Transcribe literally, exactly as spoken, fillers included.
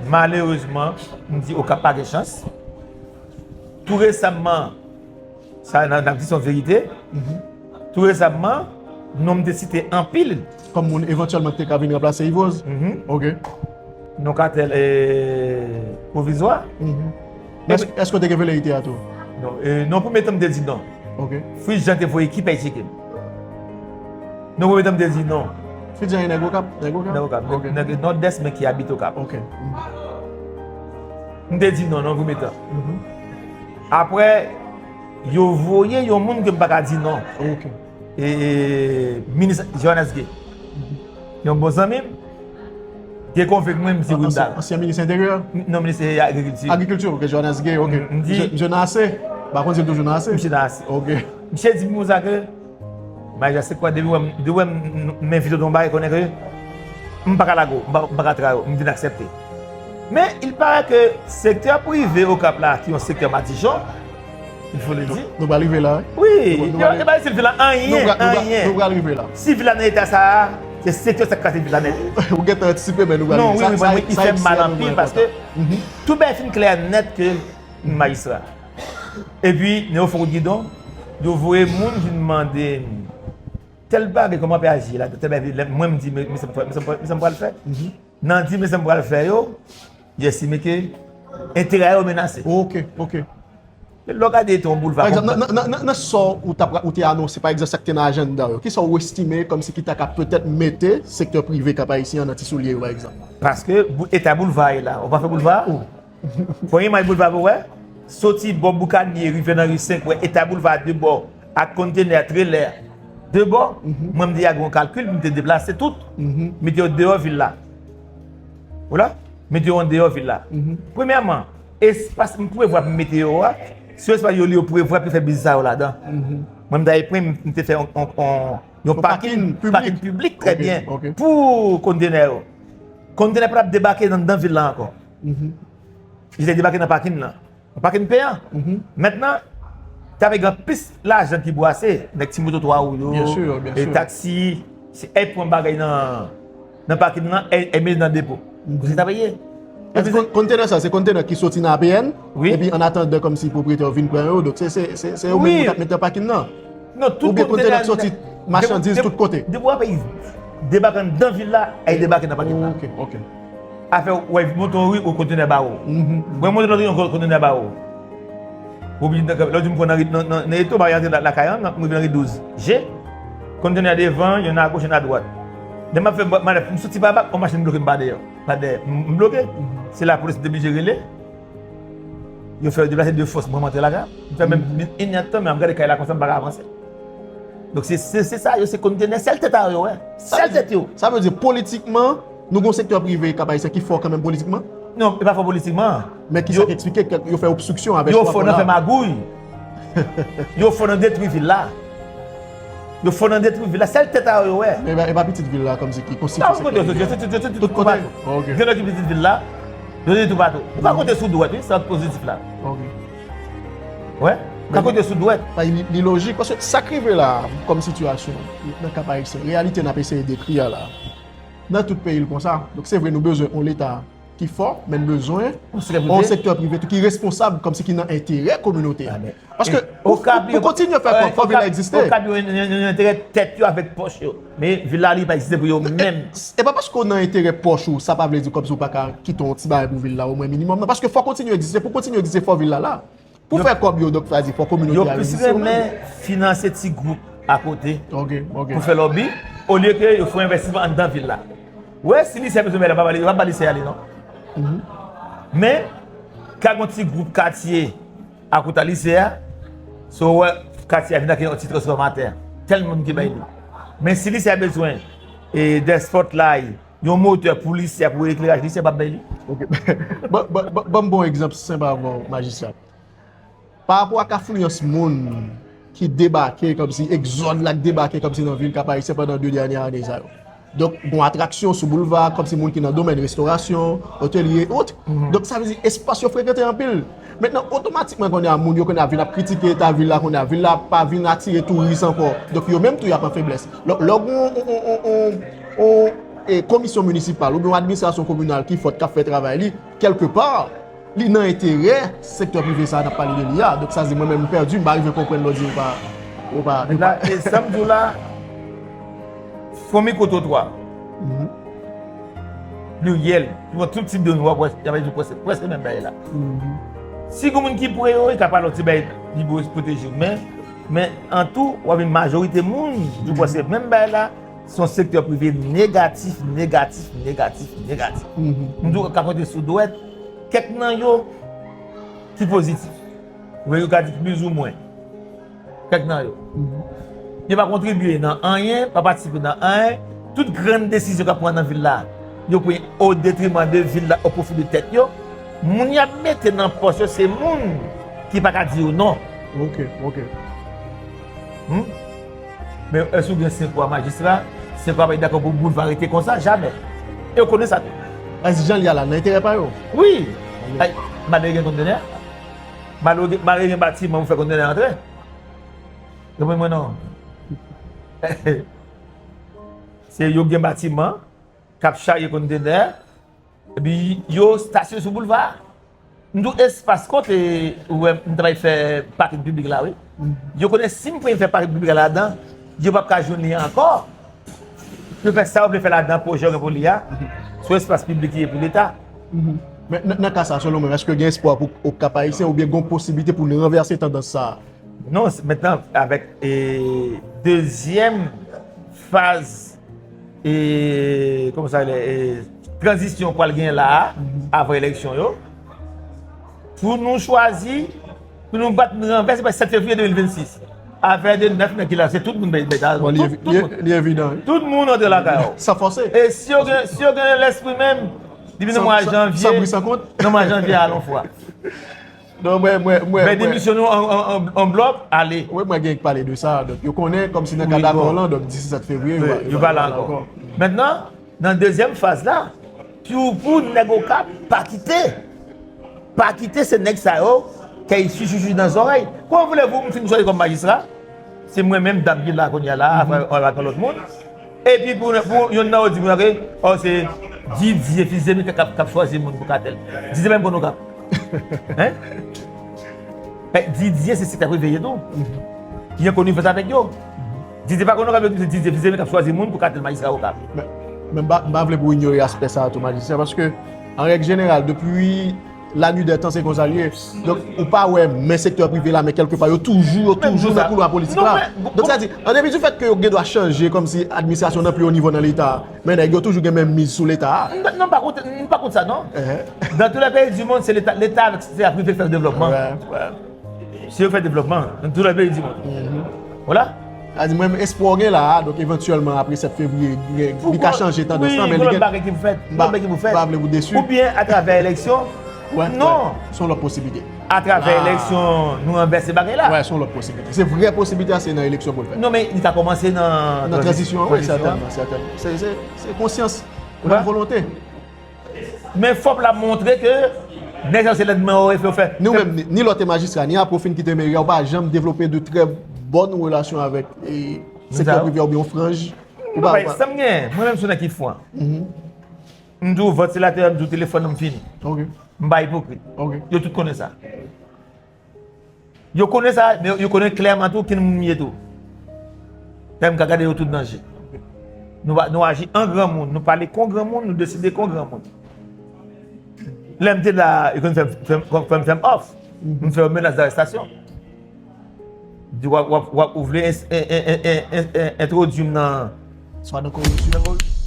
Malerezman, m di Okap pa gen chans. Tou resamman, sa n ap di se yon verite. Tou resamman, non m te site anpil. Kòm moun evantyèlman ki te ka vin ranplase Yvoz? Mhm. Ok. Non Katèl e pwovizwa. Mhm. Men èske, èske w te gen velerite a tou? Non. E, non, premye tan m te di non. Ok. Fritz Jean te voye ekip ay tcheke m. Non, premye tan m te di non. Fritz Jean e nèg Okap? Nèg Okap? Nèg Okap. Ok. Nèg Nòdès, men ki abite Okap. Ok. M te di non, non, premye tan. Mhm. Apre, yo voye yon moun ke m pa ka di non. Ok. E, e, minis Johannes Gay. Yon bon zanmi m, te konvenk mwen, m di wi, m dakò. Ansyen minis enteryè? Non, minis agrikilti. Agrikilti, ok, Johannes Gay, ok. M, m di misye, misye nan ase. M pa konn si l toujou nan ase. Misye nan ase. Ok. Misye di m konsa ke, Majistra, se kwa, depi w wè m, depi w wè m, m envite w nan yon bagay, konnen ke m pa ka lage w, m pa, m pa ka trayi w, m vin aksepte. Men, il paraît que sektè prive Okap la, ki yon sektè madichon, il faut le dire. Nou, nou pral rive la, wi. Wi, nou, nou pral, e pa si vil la anyen, nou pral, nou pral, anyen. Nou pral rive la. Si vil la nan eta sa a, se sektè sa k kraze vil la nèt. Ou gentan antisipe, men nou pral rive. Non, wi, wi, wi, wi, li fè m mal anpil paske tout bagay fin klè nèt ke m majistra. Epi, nan yon fè kout gidon, yo voye moun vin mande m, tèl bagay, kòman w ap aji la, tèl bagay, lè mwen m di, men, men sa m pral, men sa m pral, men sa m pral fè. Nan di, men sa m pral fè yo, yo estime ke enterè yo menase. Ok, ok. Lè w gade, te yon boulva. Pa egzanp, nan, nan, nan, nan sa w t ap, ou te anonse, pa egzanp, sa k te nan ajanda yo, kisa w estime kòmsi ki ta ka petèt mete sektè prive Kap Ayisyen an nan ti soulye yo, pa egzanp? Paske bou-, eta boulva a ye la, ou pa fè boulva a? Pran imaj boulva pou wè. Soti bò Boukanye, rive nan ri senk, wè eta boulva a de bò, ak kontenè, trelè, de bò. Mwen, m te lage yon kalkil, m te deplase tout. Mete yo deyò vil la. Ou la? Mete yo andeyò vil la. Premyèman, espas m prevwa pou m mete yo a, se yon espas yo, yo prevwa pou yo fè biznis sa yo ladan. Mwen, m t al pran, m te fè yon, yon, yon pakin, pakin piblik, trè byen, pou kontenè yo. Kontenè pa t ap debake nan, nan vil la ankò. Li te debake nan pakin nan. Nan pakin peyan. Mentnan, ta pe gen plis lajan ki bwase, nèg ti moto twa wou yo, e taksi, se èl pran bagay nan, nan pakin nan, èl, èl mete nan depo. Kote sa pe ye? Epi kon-, kontenè sa, se kontenè ki soti nan A P N, epi an atandan kòmsi pwopriyetè yo vin pran yo, donk se, se, se, se yo menm ki t ap mete nan pakin nan. Non, tout kontenè k soti machandiz tout kote. Depi w ap debake anndan vil la, ay debake nan pakin la. Ok, ok. Afè w, w ap monte yon ri, yon kontenè ba ou. W ap monte lòt ri, yon kontenè ba ou. Ou oblije, lè w di m pran nan ri, nan, nan, nan Eto, ba antre lakay an, m rive nan ri douz G. Kontenè devan, youn agoch, youn adwat. Lè m ap fè manèv, m soti pa bak, yon machin bloke m pa dèyè. Pa dèyè. M, m bloke. Se lapolis m te blije rele. Yo fè yo deplase de fòs, mwen m antre lakay. M fè menm, menm inèdtan, men m gade kay la konsa, m pa ka avanse. Donk, se, se, se sa yo, se kontenè, sèl tèt a yo, yo wè. Sèl tèt yo. Sa vle di, politikman, nou gon sektè prive Kap Ayisyen ki fò kanmenm politikman? Non, e pa fò politikman. Men kisa ki eksplike ke yo fè obstriksyon avèk rapò la? Yo fò nan fè magouy. Yo fò nan detwi vil la. Yo fò nan detwi vil la. Sèl tèt a yo, yo wè. Men e pa, e pa pitit vil la, kòmsi ki konstitye sektè prive. Tout kote. Gen lòt ki pitit vil la. Yo te toupatou. Ou ka konte sou dwèt, wi, sa k pozitif la. Ok. Wè, ou ka konte sou dwèt. Li, li lojik, paske sa k rive la, kòm sitiyasyon, nan Kap Ayisyen, reyalite n ap eseye dekri a la, nan tout peyi l konsa. Donk, se vre, nou bezwen yon Leta ki fò, men n bezwen yon sektè prive tou ki responsab, kòmsi ki nan enterè kominote a. Paske pou, pou, pou kontinye fè kòb, fò vil la egziste. Okap yo nan enterè tèt yo avèk pòch yo. Men vil la, li pa egziste pou yo menm. E pa paske w nan enterè pòch ou, sa pa vle di kòmsi w pa ka kite yon ti bagay pou vil la, omwen minimòm nan. Paske fò kontinye egziste. Pou kontinye egziste, fò vil la la. Pou fè kòb yo, donk, sa vle di fò kominote a egziste. Yo plis renmen finanse ti gwoup akote pou fè lòbi, olye ke yo fè yon envèstisman anndan vil la. Ou wè, si lisè a bezwen bagay la, pa ba li, yo pa ba lisè a li, non. Men, ka gon ti gwoup katye akote a lisè a, so w wè katye a vin ak yon ti transfòmatè. Tèl moun ki bay li. Men si lisè a bezwen, e, de spotlight, yon motè pou lisè a, pou ekleraj lisè a, p ap bay li. Ok. Ban, ban, ban, ban m ba w egzanp senp avè w, majistra. Pa rapò ak afliyans moun ki debake kòmsi, egzòd la k debake kòmsi nan vil Kap Ayisyen pandan de dènye ane sa yo. Donk, gon atraksyon sou boulva, kòmsi moun ki nan domèn restorasyon, otelye, et cetera. Donk, sa vle di espas yo frekante anpil. Mentnan, otomatikman, kounye a, moun yo kounye a vin ap kritike eta vil la, kounye a, vil la pa vin atire touris ankò. Donk, yo menm tou, y ap an feblès. Lè, lè w gen yon, yon, yon, yon, yon, e, komisyon minisipal oubyen yon administrasyon kominal ki fòt, k ap fè travay li, kèlkepa, li nan enterè sektè prive sa a n ap pale de li a. Donk, sa di mwen menm m pèdi, m pa rive konprann lè w di ou pa, ou pa, ou pa. E sa m di w la, fon mikwotrotwa. Pliryèl, pou tout tip de nou, w ap wè, y ap di prèske, prèske menm bagay la. Si gen moun ki pre yo, li ka pale yon ti bagay, li pwoteje w. Men, men an tou, w ap jwenn majorite moun, di prèske menm bagay la, se yon sektè prive negatif, negatif, negatif, negatif. M di w ka konte sou dwèt, kèk nan yo ki pozitif. Wi, yo ka di plizoumwen. Kèk nan yo. Yo pa kontribye nan anyen, pa patisipe nan anyen. Tout grenn desizyon k ap pran nan vil la, yo pran o detriman de vil la, o pwofi de tèt yo. Moun y ap mete nan pòs yo, se moun ki pa ka di yo non. Ok, ok. Hmm? Men èske w gen senk wa majistra? Senk wa pa dakò pou Boulva rete konsa? Jamè. E yo konnen sa tou. Èske jan l ye a la, nan enterè pa yo? Wi. Ay, malere gen kontenè. Malere, malere gen batiman pou fè kontenè antre. Konprann mwen non. Se yo gen batiman k ap charye kontenè, epi yo stasyone sou boulva a. M di w espas kote ou wè m t ap fè pakin piblik la, wi. Yo konnen si m premye fè pakin piblik la ladan, yo p ap ka jwenn li ankò. Yo fè sa yo vle fè ladan pwojè yo gen pou li a, se yon espas piblik li ye pou Leta. Men nan, nan ka sa, selon mwen, èske gen espwa pou Okap Ayisyen oubyen gen posiblite pou n ranvèse tandans sa a? Non, mentnan, avèk, e, dezyèm faz, e, kòman sa rele, e, tranzisyon pral genyen la a, avan eleksyon yo, pou nou chwazi, pou nou bat, nou ranvèse, se sèt fevriye de mil vennsis. Afè de nèf nèg ki la, se tout moun bay, bay, bon, li tout, tout moun. Li evidan, wi. Tout moun antre lakay yo. San fòse. E si yo gen, si yo gen lespri menm, depi nan mwa janvye, san bri, san kont, nan mwa janvye, alon fwa. Non, mwen, mwen, mwen, mwen demisyon nou an, an, an, an blòk, ale. Wi, mwen gen pale de sa. Donk, yo konnen kòmsi nan kad akò lan, donk, disi sèt fevriye, yo pa, yo pa la ankò. Mentnan, nan dezyèm faz la, pou, pou nèg Okap pa kite, pa kite se nèg sa yo, kay chichichi nan zòrèy. Kòman voulez-vous m fin chwazi kòm majistra? Se mwen menm dam ki la kounye a la, avèk, avèk yon lòt moun. Epi pou, pou youn nan yo di mwen, ok, oh, se Didier Fils-Aimé k ap, k ap chwazi moun pou katèl. Didier pa menm konn Okap. Hein? Didier se sektè prive ye tou. Li an konivans avèk yo. Didier pa konn Okap, yo di se Didier Fils-Aimé k ap chwazi moun pou katèl majistra Okap. Men, men m pa, m pa vle pou w inyore aspè sa a tou, majistra, paske, an règ jeneral, depi la nuit des temps, se konsa l ye. Donk, ou pa wè men sektè prive la, men kèlkepa, yo toujou, yo toujou nan koulwa politik la. Donk, sa di, an depi du fèt ke yo gen dwa chanje kòmsi administrasyon nan pi wo nivo nan Leta, men nèg yo toujou gen menm miz sou Leta a. Non, non, m pa kont, m pa kont sa, non. Dans tous les pays du monde, c'est l'État, l'État avec sektè prive fè devlopman. Si yo fè devlopman dans tous les pays du monde. Voilà. Sa di, mwen, espwa w gen la a, donk evantyèlman, apre sèt fevriye, li ka chanje tandans lan, men li gen lòt bagay ki pou fèt. Lòt bagay ki pou fèt. M pa vle pou desi. Oubyen atravè eleksyon. Non. Se yon lòt posiblite. Atravè eleksyon, nou ranvèse bagay la. Wè, se yon lòt posiblite. Se vrè posiblite a, se nan eleksyon pou l fèt. Non, men li ka kòmanse nan tranzisyon an, wi, sètènman, sètènman. Se, se, se konsyans, ou menm volonte. Men fòk l ap montre ke nèg sa yo se lèdmen yo fè yo fè. Ni ou menm, ni, ni lòt majistra, ni apre w fin kite meri a, ou pa janm devlope de trè bòn relasyon avèk, e, sektè prive a oubyen yon franj. Ou pa, ou pa. Sa m gen, mwen menm se yon nèg ki fran. M di w vantilatè, m di w telefòn, m fini. M pa ipokrit. Yo tout konnen sa. Yo konnen sa, men yo konnen klèman tou ki moun m ye tou. Lè m ka gade yo tout nan je. Nou pa, nou aji an granmoun, nou pale kon granmoun, nou deside kon granmoun. Lè m te la, yo konn fè m, fè m, fè m, fè m òf. M fè yo menas darèstasyon. Di w ap, w ap, w ap, ou vle en-, en-, entwodui m nan. Swa nan koripsyon.